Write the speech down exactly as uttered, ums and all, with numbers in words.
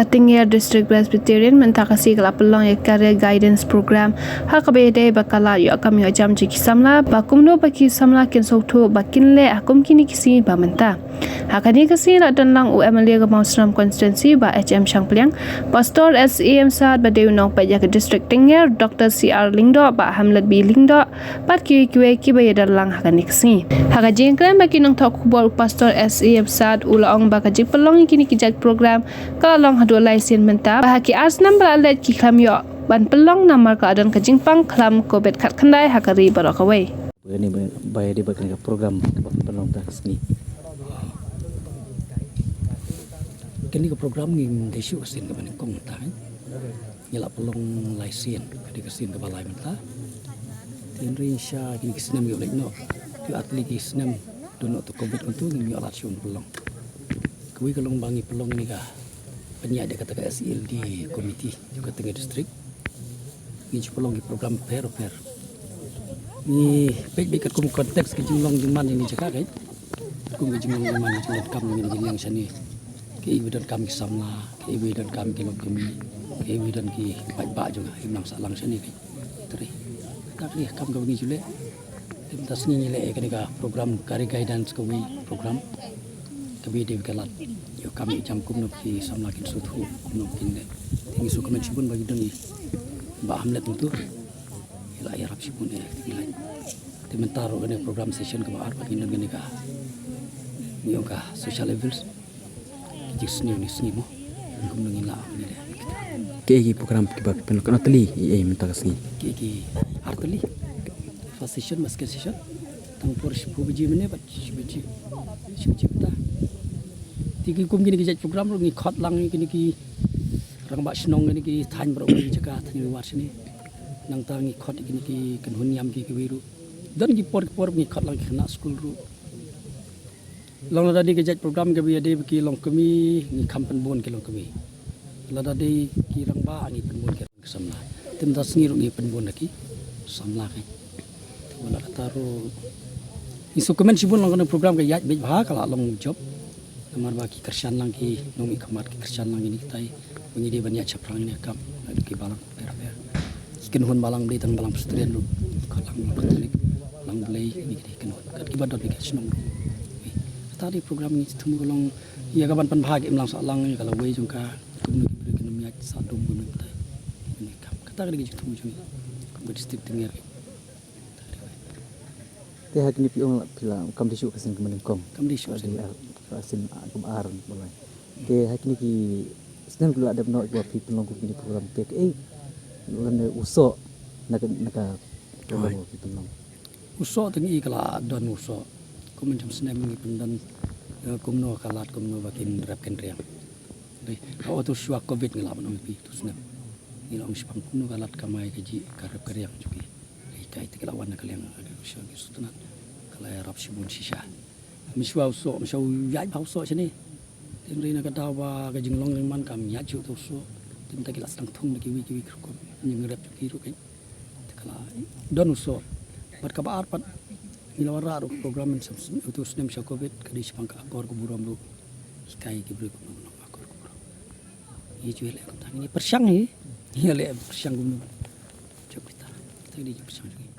Tyngngeer District Presbyterian mynta ka sngi ka la pynlong ïa ka Career Guidance Program ha kaba ïadei bad ka lad ïoh kam ïoh jam jong ki samla, ba kumno ba ki samla kin sngewthuh ba kin leh ha kum kine ki sngi ba mynta. Ha kane ka sngi la don lang u M L A ka Mawsynram Constituency Bah H M Shangpliang, Pastor S A M Saad ba dei u nongpeit ïa ka District Tyngngeer, Doctor C R Lyngdoh, Bah Hamlet B Lyngdoh, bad kiwei kiwei kiba ïadon lang ha kane ka sngi. Ha ka jingkren bad ki nongthoh khubor u Pastor S A M Saad u la ong ba ka jingpynlong ïa kine ki jait program ka la long haduh lai sien mynta, ba ha ki ar snem ba la leit ki khlem ïoh ban pynlong namar ka la don ka jingpang khlam covid khatkhyndai ha ka ri baroh kawei. Ba ïadei bad kane ka program kaba pynlong mynta ka sngi. Kane ka program ngim dei shuh ka sien kaba nyngkong mynta, eh. Ngi la pynlong lai sien, ka dei ka sien kaba lai mynta. Te hynrei sha kine ki snem ïoh leit noh, ki ar tylli ki snem don noh tu covid kumtu ngim ïoh lad shuh ban pynlong. Kawei ka long ba ngi pynlong kane ka pynïaid da kata ka S E L D committee jong ka Tyngngeer District. Ngi ju pynlong ki program pher pher. Ngi peit beit katkum context ka jinglong jingman jong kane ka jaka, katkum ka jinglong jingman ka jingdonkam jong kane ka jinglong shane. Kaei ba donkam ki samla, kaei ba donkam ki longkmie, kaei ba don ki paidbah jong ka imlang sahlang shane, ka trei. Kata ka dei ka kam kaba ngi ju leh. Te mynta ka sngi ngi leh ïa kane ka program Career Guidance, kawei program kaba ïadei bad ka lad ïoh kam ïoh jam, kumno ki samla kin sngewthuh, kumno kin leh. Te ngi sngewkmen shibun ba ngi don ïa Bah Hamlet mynta, i la ïarap shibun ïa kine ki lad. Te mynta ruh kane ka program session kaba ar ba ngin don kane ka, ngi ong ka social events. Ki jingsniew ne sniew mo, kumno ngin lah ban leh. Kaei ki program kiba phi pynlong, katno tylli, eh, mynta ka sngi? Ki, ki ar tylli. First session bad second session, tang por shiphew baje mynne bad shi baje, shi baje mynta. Te ki kum kine ki jait program ruh ngi khot lang ïa kine ki rangbah shnong, kine ki thaiñ baroh kawei, ki jaka thaiñ Rhiwar shane. Nangta ngi khot ïa kine ki kynhun niam ki kiwei ruh. Don ki por ki por ngi khot lang ki khynnah skul ruh. Long lada dei ka jait program kaba ïadei bad ki longkmie, ngi kham pynbun ki longkmie. Lada dei ki rangbah, ngi pynbun ki samla. Te mynta ka sngi ruh ngi pynbun da ki samla, ka. Te wat la katta ruh, ngi sngewkmen shibun, long kane ka program ka ïaid beit bha, ka la long jop. Namar ba ki kyrshan lang, ki nongmihkhmat ki kyrshan lang kine kitai ba ngi dei ban ïaid shaphrang ïa kane ka kam. Naduh ki balang pher pher, ki kynhun balang Blei, tang balang Presbyterian ruh, ka lang Catholic, balang Blei, kine ki dei kynhun, kat kiba don ha ka shnong ruh. Kata ka dei ka program ngi thmu ka long ïa kaban pynbha ka imlang sahlang ïa ka lawei jong ka, kumno ki briew kin ym ïaid sah dum bun bun tai. Kane ka kam, kata ka dei ka jingthmu jong ngi kum ka district Tyngngeer. Te ha kine phi ong la phi la kam dei shuh ka sien kaba nyngkong. Kam dei shuh. Ka dei ar, ka sien kaba ar ba lai. Te ha kine ki snem ki la dep noh ba phi pynlong kum kine program, te kaei lane u soh na ka, na ka program ba phi pynlong? U soh te ngi i ka la don u soh. Kum mynta ka snem ngi pyndon, eh, kumno ka lad, kumno ba kin rep kin riang. Dei, ha uto u shuwa covid ngi la ban ong ïa phi uto u snem. Ngi la ong shaphang kumno ka lad kamai kajih, ka rep ka riang jong ki. Dei, kaei te ki la wan na ka liang, ka dei u shuwa ki sutnat. Ka la ïarap shibun shisha. Mynshuwa u soh, mynshuwa u ïaid bha u soh shane. Te hynrei na ka daw ba ka jinglong jingman kam ïaid shuh uto u soh. Te mynta ki la sdang thung da kiwei kiwei ki rukom jingïarap jong ki ruh, keiñ. Te ka la don u soh. Bad kaba ar pat, ngi la wanrah ruh ka program mynta uto u snem sha covid, ka dei shaphang ka akor ka burom ruh. Hikai ki briew kumno ban long akor ka burom. Ngi ju ïaleh kumta, ngi pyrshang hi. Ngi ïaleh pyrshang kumno ban jop kita. Kita ki dei ki pyrshang jong ngi.